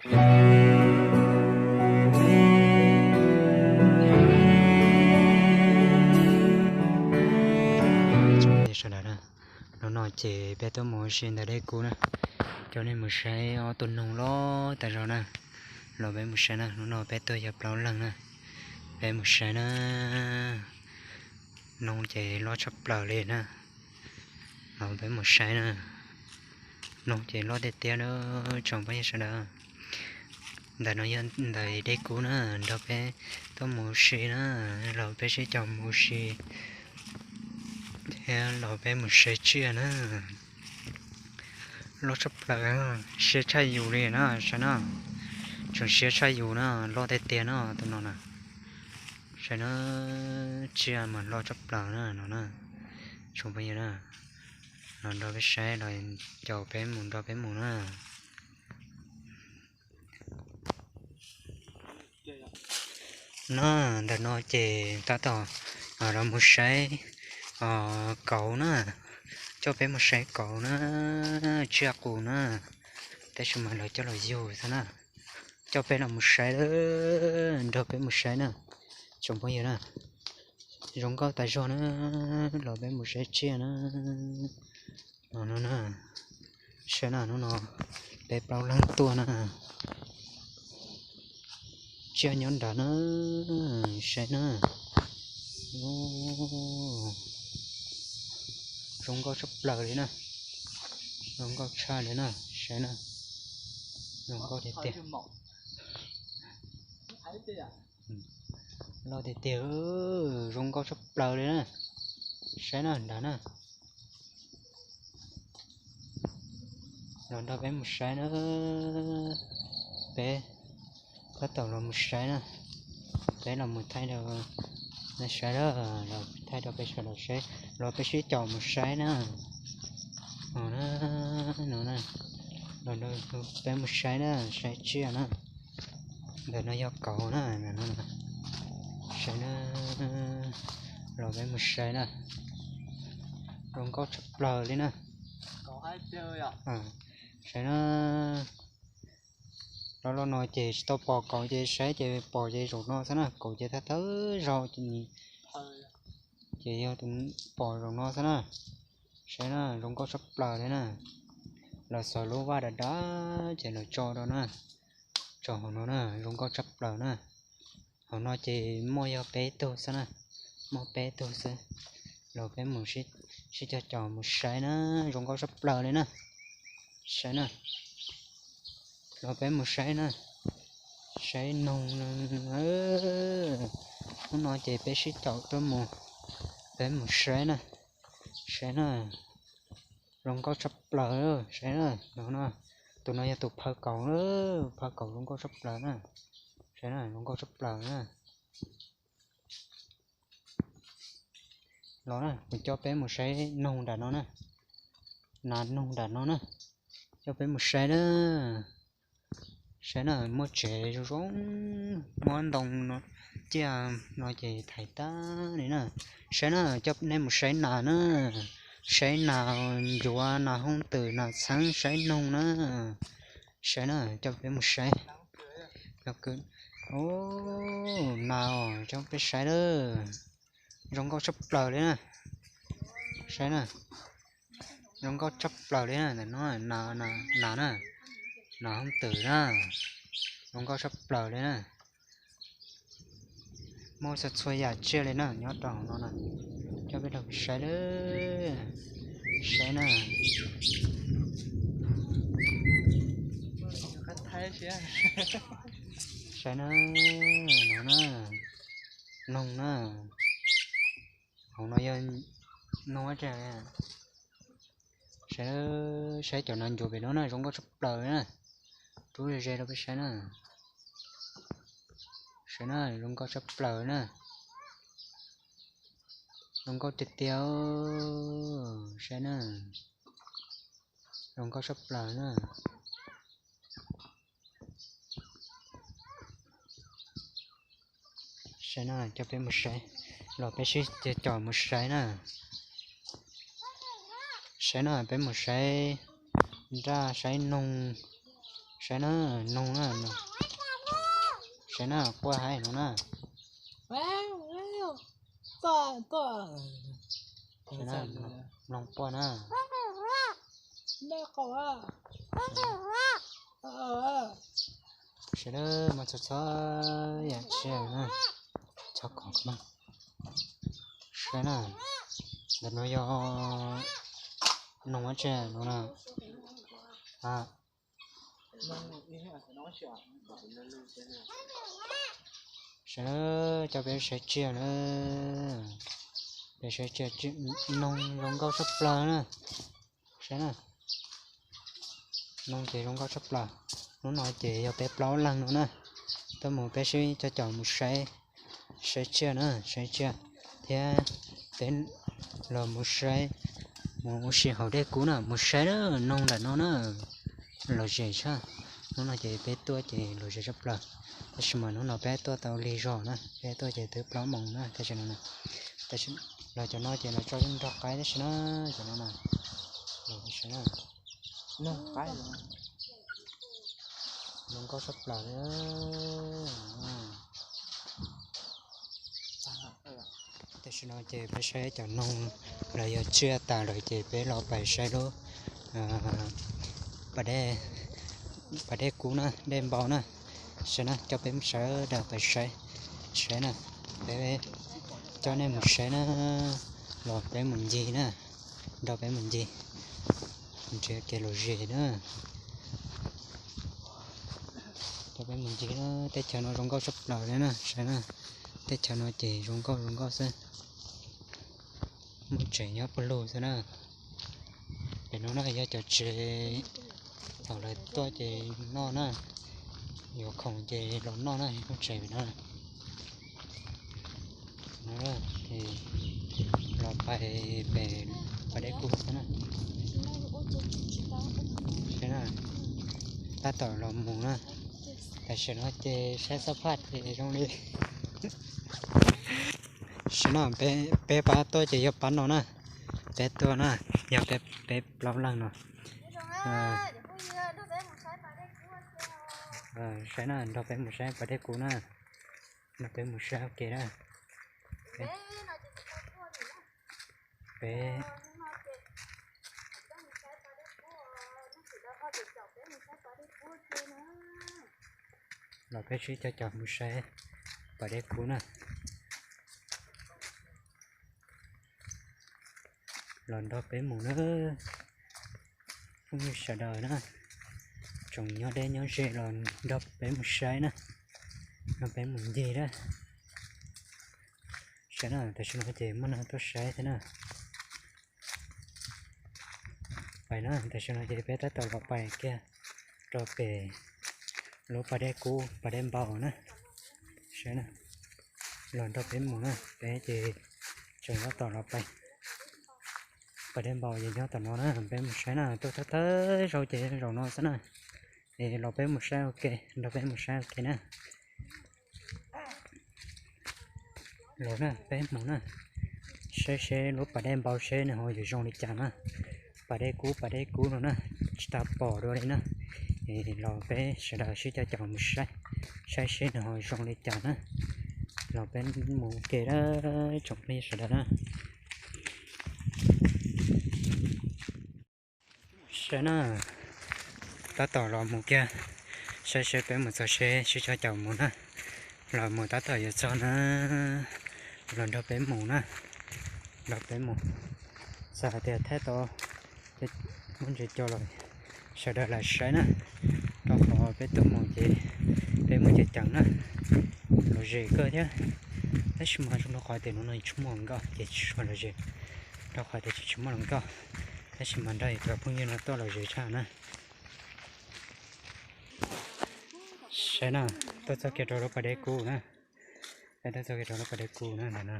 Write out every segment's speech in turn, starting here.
Sawv daws na, hnub no ces peb tuaj mus ua si ntawm dej kub na, coj nej mus saib ob tug noog loj tag zog na, los peb mus saib na, hnub no peb tuaj yog plaub leeg na, peb mus saib na, noog ces loj tshaj plaws li na, los peb mus saib na, noog ces loj tiag tiag na, tsoom phooj ywg sawv daws. Ntawm no yog ntawm dej kub na, nrog peb tuaj mus ua si na, los peb sib caum mus ua si thiab los peb mus saib tsiaj na. Loj tshaj plaws, siab tshaj yus li na, saib na, tseem siab tshaj yus na, loj tiag tiag na tus no na. Saib na, tsiaj mas loj tshaj plaws na no na, tsoom phooj ywg na, los nrog peb saib, los caum peb mus, nrog peb mus na. No, ntawm no ces tab tom los mus saib kauv na, coj peb mus saib kauv na, tsiaj qus na, tab sis mas lawv coj los yug xwb na, coj peb los mus saib, nrog peb mus saib na, tsoom phooj ywg na, zoo nkauj tas zog na, los peb mus saib tsiaj na, no na, saib na, hnub no peb plaub leeg tuaj na. Tsiaj nyob nrad na, saib na. Zoo nkauj tshaj plaws li na, zoo nkauj tshaj li na, saib na, zoo nkauj tiag tiag. Loj tiag tiag, zoo nkauj tshaj plaws li na, saib na, nrad na. Los nrog peb mus saib na, peb tab tom los mus saib na, peb los mus thaij rau nej saib, los thaij rau peb sawv daws saib, los peb sib caum mus saib na. No na, los peb mus saib na, saib tsiaj na. Ntawm no yog kauv na, saib na, los peb mus saib na. Zoo nkauj tshaj plaws li na. Saib na, loj loj no ces tsis tau pom kauv ces saib ces pom ces zaum no xwb na, kauv ces thawj thawj zaug ces yog pom zaum no xwb na. Saib na, zoo nkauj tshaj plaws li na. Lawv xaws lub vaj dav dav ces lawv tso rau na, tso hauv no na, zoo nkauj tshaj plaws na. Hauv no ces muaj yog peb tug xwb na, muaj peb tug xwb. Los peb mus sib caum caum mus saib na, zoo nkauj tshaj plaws li na. Saib na, los peb mus saib na, saib noog. Hnub no ces peb sib caum tuaj mus, peb mus saib na, saib na, zoo nkauj tshaj plaws, saib na, no, tus no yog tus phaw kauv, phaw kauv zoo nkauj tshaj plaws na, saib na, zoo nkauj tshaj plaws na. Los na, kuv coj peb mus saib noog nram no na, nas noog nram no na, coj peb mus saib na. Saib na, muaj tsev zoo zoo, muab ntoo no, ciaj no ces thaiv tag li na. Saib na, coj nej mus saib nas na, saib nas ncuav, nas hooj twm, nas txheeb, saib noog na. Saib na, coj peb mus saib. Nas os, coj peb saib lawm. Zoo nkauj tshaj plaws li na. Saib na, zoo nkauj tshaj plaws li na, ntawm no nas na, nas hooj twm na, zoo nkauj tshaj plaws li na. Muaj txhua txhua yam tsiaj li na nyob rau hauv no na, coj peb los saib lawm. Saib na, saib na, no na, noog na, hauv no yog noog tsev. Saib, saib cov nas ncuav pem no na, zoo nkauj tshaj plaws na. Rub ze ze rau peb saib na. Saib na, zoo nkauj tshaj plaws na. Zoo nkauj tiag tiag, saib na, zoo nkauj tshaj plaws na. Saib na, coj peb mus saib, los peb sib caum mus saib na. Saib na, peb mus saib nraj, saib noog, Saib na, noog na, saib na, quaj haib no na. Saib na, noog quaj na. Saib na, mas txhua txhua yam tsiaj na, txhob kov na. Saib na, ntawm no yog noog tsiaj no na. Saib na, coj peb saib tsiaj na, peb saib tsiaj, noog zoo nkauj tshaj plaws na. Saib na, noog ces zoo nkauj tshaj plaws. Hnub no ces yog peb plaub leeg no na, tuaj mus peb sib coj caum mus saib, saib tsiaj na, saib tsiaj thiab peb los mus saib, mus ua si hauv dej kub na, mus saib na, noog ntawm no na, lom zem tshaj. Hnub no ces peb tuaj ces lom zem tshaj plaws, tab sis mas hnub no peb tuaj tau lig zog na, peb tuaj ces twb plaub moos na, tab sis no, los cov no ces los tso nrog qaib tab sis na, cov no na, los saib na, noog qaib, zoo nkauj tshaj plaws li. Tam sim no ces peb saib cov noog los yog tsiaj tas lawm ces peb los pais saib lub pas dej, pas dej kub na, dej npau na. Saib na, coj peb sawv daws pais saib, saib na, peb coj nej mus saib na, los peb mus ncig na, nrog peb mus ncig, nrhiav kev lom zem na. Coj peb mus ncig na, teb chaws no zoo nkauj tshaj plaws li na, saib na, teb chaws no ces zoo nkauj zoo nkauj xwb. Muaj tsev nyob pawg lug xwb na. Pem no na yog cov tsev thaum lawv tuaj ces noj na, yuav khoom ces los noj na, muaj tsev pem no. Los pais pem pas dej kub xwb na. Tab tom los mus na, tam sim no ces saib xab phaj ces zoo li sim no peb pab tuaj ces yog pab no na, peb tuaj na, yog peb plaub leeg no. Saib na, nrog peb mus saib pas dej kub na, nrog peb mus saib ua ke na. Peb los peb sib coj caum mus saib pas dej kub na. Los nrog peb mus na, phooj ywg sawv daws na, tsoom nyob deb nyob ze los nrog peb mus saib na, nrog peb mus ncig na. Saib na, tam sim no ces muaj neeg tuaj saib thiab na. Pais na, tam sim no ces peb tab tom los pais kiag rau pem lub pas dej kub pas dej npau na. Saib na, los nrog peb mus na, peb ces tseem tab tom los pais. Pas dej npau ces nyob tom no na, peb mus saib na, tuaj thawj thawj zaug ces zaum no xwb na. Es los peb mus saib ua ke, nrog peb mus saib ua ke na. Los na, peb mus na, saib seb lub pas dej npau seb nws ho yuav zoo li cas na. Pas dej kub pas dej kub no na, tsis tau pom dua li na. Es los peb sawv daws sib coj caum mus saib, saib seb nws ho zoo li cas na. Los peb mus ua ke na, tsoom phooj ywg sawv daws na. Saib na, tab tom los mus kiag, saib seb peb mus txog seb sib coj caum mus na. Los mus tab tom yuav txog na, los nrog peb mus na, nrog peb mus. Txawm hais tias thaij tau muaj ntsis co los sawv daws lam saib na, rau qhov peb tuaj mus ces peb mus ceev ceev na, lom zem kawg thiab. Tab sis mas zoo rau qhov tias hnub no tsis muaj hluas nkauj ces tsis tshua lom zem, rau qhov tias tsis tsis muaj hluas nkauj, tab sis mas nrog ib co phooj ywg no tuaj lom zem tshaj na. Saib na, tuaj txog kiag rau lub pas dej kub na, peb tuaj txog kiag rau lub pas dej kub na, ntawm no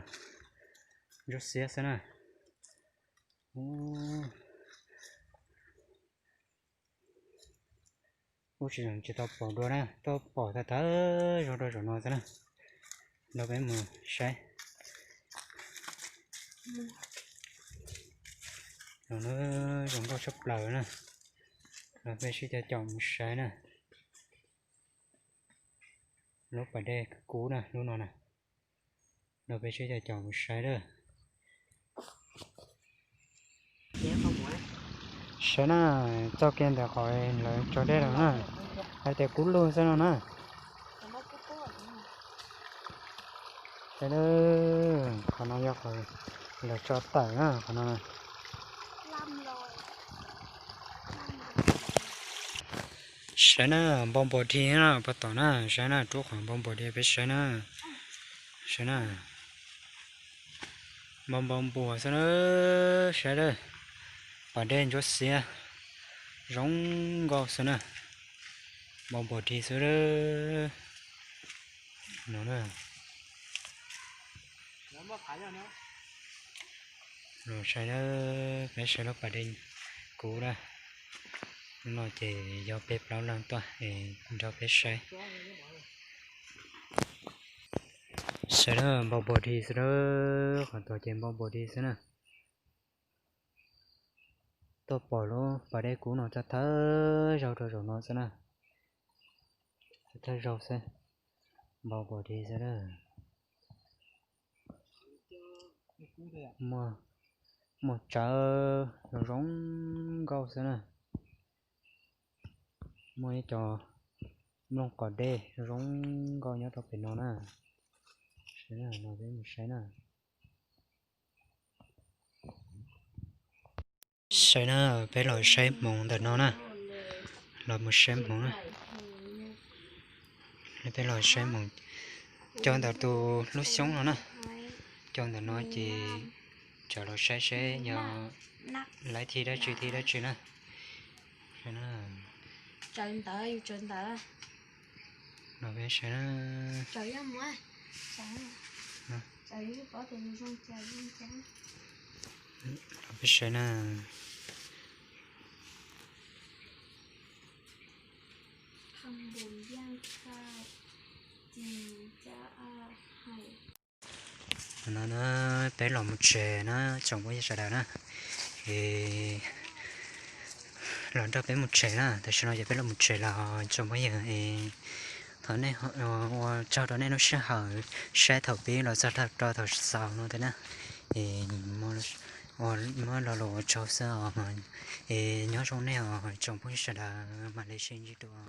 ntsuab xiab xwb na. Ub, tsis zoo tsis tau pom dua na, tuaj pom tag tag zog rau zaum no xwb na. Nrog peb mus saib. Zoo nkauj tshaj plaws na. Los peb sib coj caum mus saib na. Lub pas dej kub na, lub no na. Nrog peb sib caum caum mus saib lawm. Saib na, txoj kev ntawm qhov lawv tso dej los na, hais tias kub lug xwb no na. Saib lawm, qhov no yog qhov lawv tso tawm na, qhov no. Saib na, npau npua dhi na, pab tom na, saib na, rub qhov npau npua dhi peb saib na. Saib na, npau npau npua xwb na, saib lawm, pas dej ntsuab xiab zoo nkauj xwb na, npau npua dhi xwb na. Saib, peb saib lub pas dej kub na, no ces yog peb plaub leeg tuaj es nrog peb saib. Saib na, npau npua dhi xwb na, qhov tod ces npau npua dhi xwb na. Tuaj pom lub pas dej kub no thawj thawj zaug rau zaum no xwb na. Thawj thawj zaug xwb, npau npua dhi xwb na. Muaj tsawv zoo zoo nkauj xwb na. Muaj ib co nplooj qos dej zoo zoo nkauj nyob rau pem no na. Saib na, no peb mus saib na. Saib na, peb los saib hmoov ntawm no na. Los mus saib hmoov na. Peb los saib hmoov. Cov ntawm tus lub xyoob no na. Cov ntawm no ces tsam los saib seb yog lawv thij dab tsi thij dab tsi na. Saib na. Tsaws ntawd, yus tsaws ntawd. Los peb saib na. Tsaws yog muab. Tsaws. Tsaws yus paub tias yus zoo cas zoo cas. Los peb saib na. No na, peb los mus tsev na tsoom phooj ywg sawv daws na. Es los nrog peb mus tsev na, tam sim no ces peb los mus tsev lawm tsoom phooj ywg. Es thov nej ua tsaug rau nej lub sij hawm saib thaum pib los txog rau thaum xaus no thiab na. Es muab lo lus ua tsaug xwb os. Es nyob zoo nej os tsoom phooj ywg sawv daws, mam li sib ntsib dua.